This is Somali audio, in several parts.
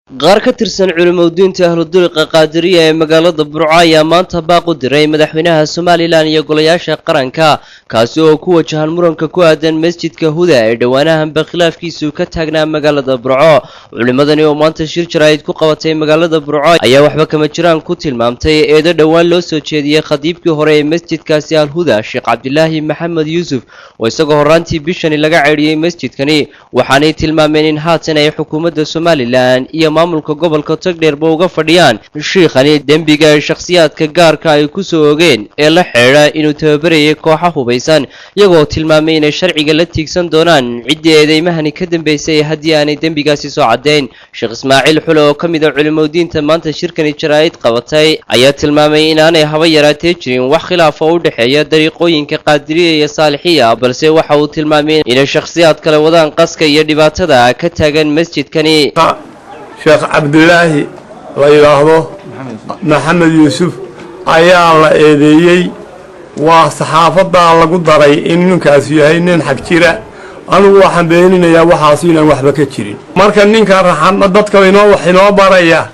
Qaar ka tirsan culimadiinta Ahlu-Dariiqa Qaadiriya ee magaalada Burco ayaa maanta baaq u diray madaxweynaha Somaliland iyo golayaasha qaranka, kaasi oo ku wajahan muranka ku aadan masjidka Huda ee dhowaanahanba khilaafkiisu ka taagnaa magaalada Burco. Culimadani oo maanta shir jaraa'id ku qabatay magaalada Burco ayaa waxba kama jiraan ku tilmaamtay eedo dhowaan loo soo jeediyey khadiibkii hore ee masjidkaasi Alhuda, Sheekh Cabdilaahi Maxamed Yuusuf, oo isagoo horaantii bishani laga ceydhiyey masjidkani. Waxaanay tilmaameen in haatan ay xukuumadda Somaliland iyo maamulka gobolka Togdheerba uga fadhiyaan shiikhani dembiga ay shakhsiyaadka gaarka ay ku soo ogeen ee la xidhiidha inuu tababarayay kooxa hubaysan, iyagoo tilmaamay inay sharciga la tiigsan doonaan ciddii eedeymahani ka dambeysay haddii aanay dembigaasi soo caddayn. Sheekh Ismaaciil Xule oo ka mid a culimodiinta maanta shirkani jaraa'id qabatay ayaa tilmaamay inaanay haba yaraatee jirin wax khilaaf oo u dhexeeya dariiqooyinka Qaadiriya iyo Saalixiya, balse waxa uu tilmaamay inay shakhsiyaad kale wadaan qaska iyo dhibaatada ka taagan masjidkani. Sheekh Cabdilaahi la yidhaahdo Maxamed Yuusuf ayaa la eedeeyey. Waa saxaafaddaa lagu daray in ninkaasu yahay nin xag jira. Anigu waxaan beeninayaa waxaasu inaan waxba ka jirin. Marka ninka raxama dadka inoo wax inoo baraya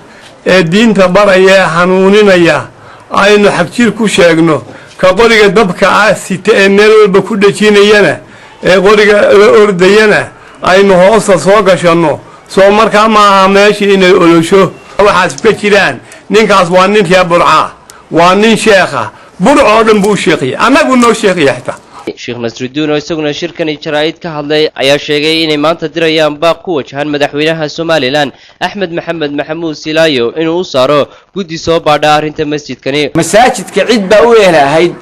ee diinta baraya ee hanuuninaya aynu xagjir ku sheegno, ka qoriga dabka ah sita ee meel walba ku dhejinayana ee qoriga la ordayana aynu hoosta soo gashanno, soo markaa maaha meeshii inay olosho. Waxaas ka jiraan. Ninkaas waa nin reer Burcaa, waa nin sheekha, Burc oo dhan buu u sheekhaya, annagu noo sheekhaya xitaa. Sheekh Nasrudiin oo isaguna shirkani jaraa'id ka hadlay ayaa sheegay inay maanta dirayaan baaq ku wajahan madaxweynaha Somaliland, Axmed Maxamed Maxamuud Silaayo, inuu u saaro guddi soo baadha arrinta masjidkani. Masaajidka cid baa u eelahayd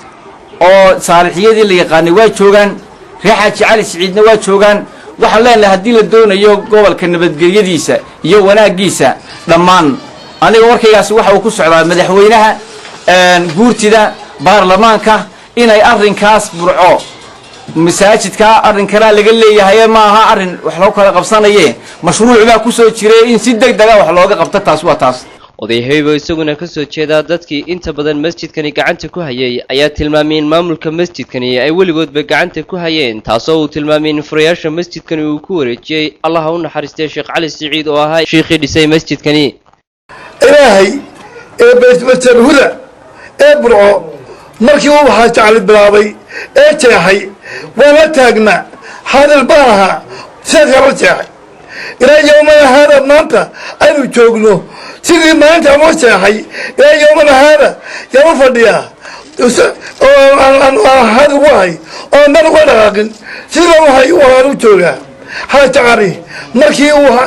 oo saalixiyadii la yaqaanay waa joogaan, reer Xaaji Cali Siciidna waa joogaan. Waxaan leenahay, haddii la doonayo gobolka nabadgelyadiisa iyo wanaaggiisa dhammaan, aniga warkaygaasi waxa uu ku socdaa madaxweynaha, guurtida, baarlamaanka, inay arrinkaas Burco masaajidkaa arrinkanaa laga leeyahay ma aha arrin wax loo kala qabsanaye, mashruuc baa kusoo jiray in si deg dega wax looga qabto. Taas waa taas. Oday Heybo, isaguna kasoo jeedaa dadkii inta badan masjidkani gacanta ku hayay, ayaa tilmaamay in maamulka masjidkani ay weligoodba gacanta ku hayeen, taasoo uu tilmaamay in furayaasha masjidkani uu ku wareejiyey, Allaha u naxariistay, Sheekh Cali Siciid oo ahaa shiikhii dhisay masjidkani. Ilaahay ee Baytmasjid Huda ee Burco markii uu waxaa jacli bilaabay ee jeexay waan la taagnaa, xaadir baan ahaa. Sheekhaa la jeexay ilaa yowmana haada maanta aynu joogno. Sidii maalinta loo jeexay ilaa yowmana haada yaan u fadhiyaa oo aan ugu ahay oon meel uga dhaqaaqin. Sidii wahay waan u joogaa. Xaaji Cali markii uu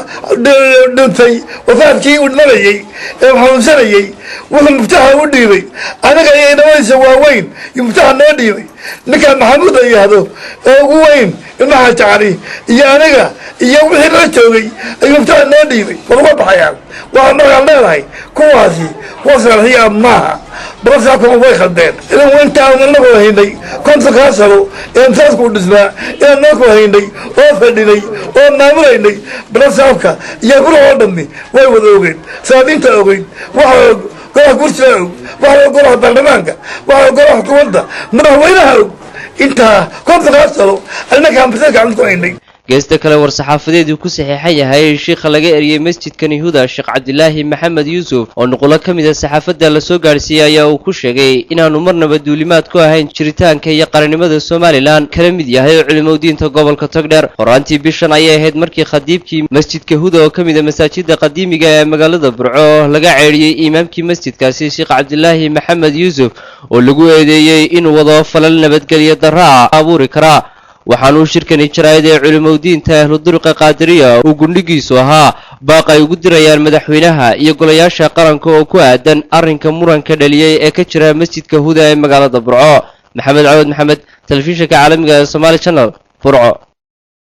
dhintay, wafaadkii uu dhimanayey ee uu xanuunsanayey, wuxuu muftaxa u dhiibay aniga iyo inamadiisa waaweyn iyo muftaxa noo dhiibay. Ninkaa Maxamuud la yidhaahdo ee ugu weyn ilma Xaaji Cali iyo aniga iyo wixii la joogay ayuu muftaxa noo dhiibay. War uga baxayaan. Waxaa markaan leedahay, kuwaasi kuwa saalixiya maaha, balasaakuma way khaldeen. Idan intaan inagoo haynay 50-kaa sano ee masaajidku dhisnaa, inaan noo haynay oo fadhinay oo maamulaynay, balasaabka iyo Burc oo dhammi way wada ogeyn, saadiinta ogeyn, waxa og golaha guursiga og, waxa og golaha baarlamaanka, waxa og golaha xukuumadda, madaxweynaha og. Intaa 50-kaa sano annagaa masaajidka gacanta ku haynay. Geesta kale, war-saxaafadeed uu ku saxiixan yahay shiikha laga eriyey masjidkani Huda, Sheekh Cabdilaahi Maxamed Yuusuf, oo nuqulo ka mid a saxaafadda lasoo gaadhsiiyey, ayaa uu ku sheegay inaanu marnaba duulimaad ku ahayn jiritaanka iyo qarannimada Somaliland, kala mid yahay culimodiinta gobolka Togdheer. Horaantii bishan ayay ahayd markii khadiibkii masjidka Huda, oo ka mid a masaajida qadiimiga ee magaalada Burco, laga ceedhiyey imaamkii masjidkaasi, Sheekh Cabdilaahi Maxamed Yuusuf, oo lagu eedeeyey inuu wado falal nabadgelyo darraa abuuri karaa. Waxaanuu shirkani jaraa'id ee culimodiinta Ahlu-Dariiqa Qaadiriya uu gundhigiisu ahaa baaq ay ugu dirayaan madaxweynaha iyo golayaasha qaranka oo ku aadan arrinka muranka dhaliyey ee ka jira masjidka Huda ee magaalada Burco. Maxamed Cawad Maxamed, telefishinka caalamiga ee Somaali Channel, Burco.